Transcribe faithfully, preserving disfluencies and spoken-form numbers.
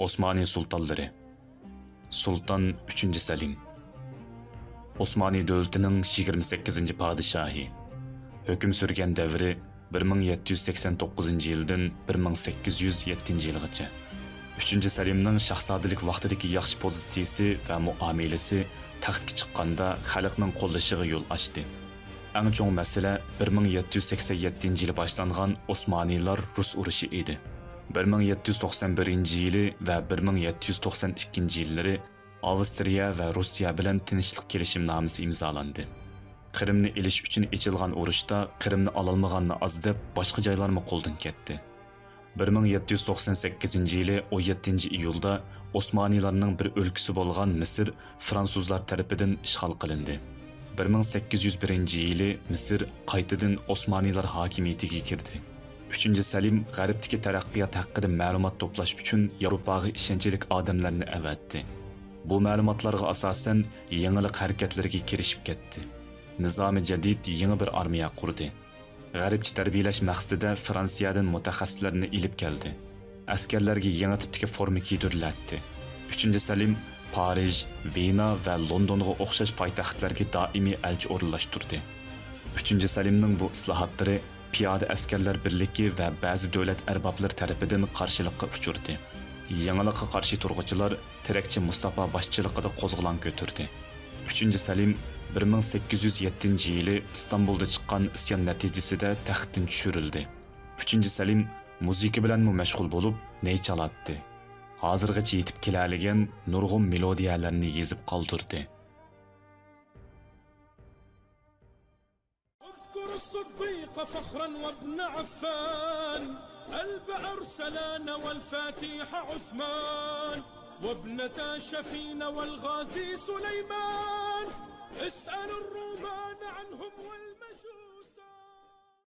ئوسمانى سۇلتانلىرى. سۇلتان ئۈچىنچى سەلىم. ئوسمانى دۆلىتىنىڭ يىگىرمە سەككىزىنچى پادىشاھى. ھۆكۈم سۈرگەن دەۋرى بىر مىڭ يەتتە يۈز سەكسەن توققۇزىنچى يىلدىن بىر مىڭ سەككىز يۈز يەتتىنچى يىلغىچە. ئۈچىنچى سەلىمنىڭ شاھزادىلىك ۋاقتىدىكى ياخشى پوزىتسىيىسى ۋە مۇئامىلىسى تەختكە چىققاندا خەلقنىڭ قوللىشىغا يول ئاچتى. ئەڭ چوڭ مەسىلە بىر مىڭ يەتتە يۈز سەكسەن يەتتىنچى يىلى باشلانغان ئوسمانىلار رۇس ئۇرۇشى ئىدى. بىر مىڭ يەتتە يۈز توقسەن بىرىنچى يىلى ۋە بىر مىڭ يەتتە يۈز توقسەن ئىككىنچى يىللىرى ئاۋسترىيە ۋە رۇسىيە بىلەن تىنچلىق كېلىشىمنامىسى ئىمزالاندى. قىرىمنى ئېلىش ئۈچۈن ئېچىلغان ئۇرۇشتا قىرىمنى ئالالمىغانلا ئاز دەپ، باشقا جايلارمۇ قولدىن كەتتى. بىر مىڭ يەتتە يۈز توقسەن سەككىزىنچى يىلى ئون يەتتىنچى ئىيۇلدا ئوسمانىلارنىڭ بىر ئۆلكىسى بولغان مىسىر فرانسۇزلار تەرىپىدىن ئىشغال قىلىندى. بىر مىڭ سەككىز يۈز بىرىنچى يىلى مىسىر قايتىدىن ئوسمانىلار ھاكىمىيىتىگە كىردى. ئۈچىنچى سەلىم غەربتىكى تەرەققىيات ھەققىدە مەلۇمات توپلاش ئۈچۈن ياۋروپاغا ئىشەنچلىك ئادەملەرنى ئەۋەتتى. بۇ مەلۇماتلارغا ئاساسەن، يېڭىلىق ھەرىكەتلىرىگە كىرىشىپ كەتتى. نىزامى جەدىد يېڭى بىر ئارمىيە قۇردى. غەربچە تەربىيەلەش مەقسىتىدە فرانسىيەدىن مۇتەخەسسىسلەرنى ئېلىپ كەلدى. ئەسكەرلەرگە يېڭى تىپتىكى فورما كىيدۈرۈلەتتى. ئۈچىنچى سەلىم پارىژ، ۋېنا ۋە لوندونغا ئوخشاش پايتەختلەرگە دائىمىي ئەلچى ئورۇنلاشتۇردى. ئۈچىنچى سەلىمنىڭ بۇ ئىسلاھاتلىرى پىيادە ئەسكەرلەر بىرلىكى ۋە بەزى دۆلەت ئەربابلىرى تەرىپىدىن قارشىلىققا ئۇچرىدى. يېڭىلىققا قارشى تۇرغۇچىلار تېرەكچى مۇستاپا باشچىلىقىدا قوزغىلاڭ كۆتۈردى. ئۈچىنچى سەلىم بىر مىڭ سەككىز يۈز يەتتىنچى يىلى ئىستانبۇلدا چىققان ئىسيان نەتىجىسىدە تەختتىن چۈشۈرۈلدى. ئۈچىنچى سەلىم مۇزىكا بىلەنمۇ مەشغۇل بولۇپ، نەي چالاتتى. ھازىرغىچە يېتىپ كېلەلىگەن نۇرغۇن مېلودىيەلەرنى يېزىپ قالدۇردى. اذكر الصديق فخرا وابن عفان، ألب أرسلان والفاتح عثمان، وابنتا شفين والغازي سليمان.